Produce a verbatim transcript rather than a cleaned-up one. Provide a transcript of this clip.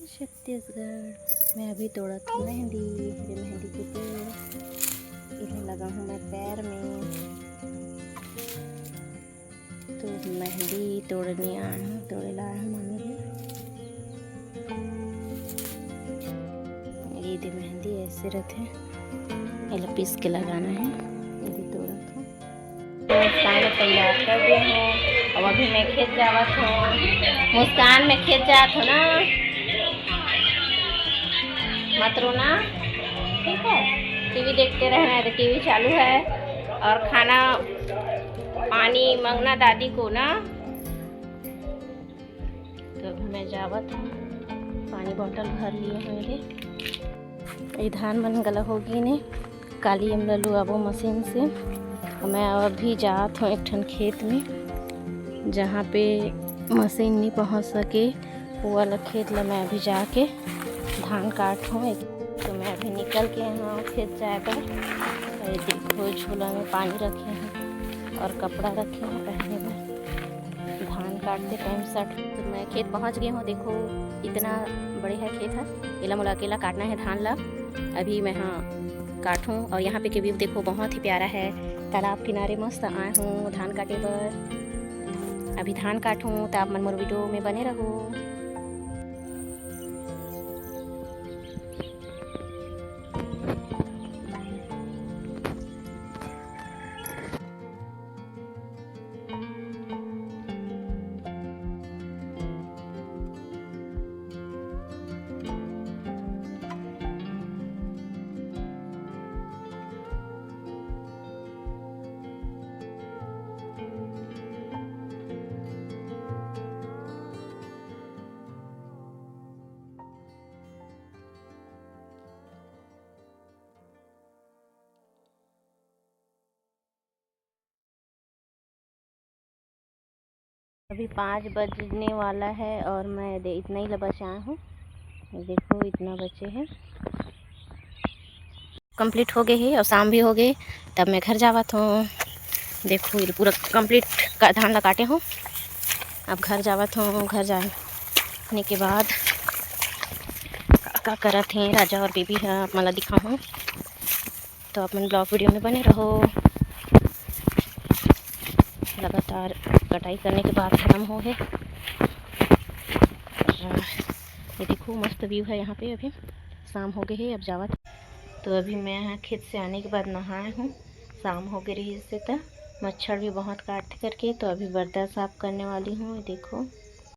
छत्तीसगढ़। मैं अभी तोड़त हूँ मेहंदी, ये मेहंदी के पेड़, इधर लगा हूँ मैं पैर में। तो मेहंदी तोड़ने आए हूँ, तोड़े ला आए हूँ मम्मी भी। ये दे मेहंदी ऐसे रहते हैं, ये ला पीस के लगाना है। ये दे तोड़त हूँ। मुस्कान ला तैयार कर दे हूँ। अब अभी मैं खेत जावत हूँ। मुस्कान, मैं खेत जात हूँ ना, मत रोना, ठीक है? टीवी देखते रहना है, तो टीवी चालू है। और खाना पानी मंगना दादी को ना। तो अभी मैं जावत हूँ, पानी बॉटल भर लिए हंव। ये धान मन गला होगे ने, काली एमला लुआबो मशीन से। मैं अभी जात हूँ एक ठन खेत में, जहाँ पे मशीन नहीं पहुँच सके, वो वाला खेत ला मैं अभी जाके धान काटहूँ। तो मैं अभी निकल के यहाँ खेत जाए बर। ये देखो, झोला में पानी रखे हैं और कपड़ा रखे हैं पहने बर। धान काटते टाइम सट। तो मैं खेत पहुँच गई हूँ। देखो, इतना बड़े है खेत है, एला मोला अकेला काटना है धान ला। अभी मैं, हाँ, काटूँ। और यहाँ पे के व्यू देखो, बहुत ही प्यारा है। तालाब किनारे मस्त आए हूँ धान काटे बर। अभी धान काटूँ, तो आप मन मोर वीडियो में बने रहो। अभी पाँच बजने वाला है और मैं दे-, इतना ही ला बचाए हूँ। देखो, इतना बचे हैं। कंप्लीट हो गए है और शाम भी हो गए, तब मैं घर जावत हूँ। देखो, ये पूरा कंप्लीट का धान ला काटे हूँ। अब घर जावत हूँ। घर जाने के बाद का, का करत हैं राजा और बेबी ह, आप मन ला दिखाहूँ। तो आप मन ब्लॉग वीडियो में बने रहो। लगातार कटाई करने के बाद खत्म हो गए। और ये देखो, मस्त व्यू है यहाँ पे। अभी शाम हो गए है, अब जावत। तो अभी मैं यहाँ खेत से आने के बाद नहाए हूँ, शाम हो गए रही से, तो मच्छर भी बहुत काटते करके। तो अभी बर्तन साफ करने वाली हूँ। ये देखो,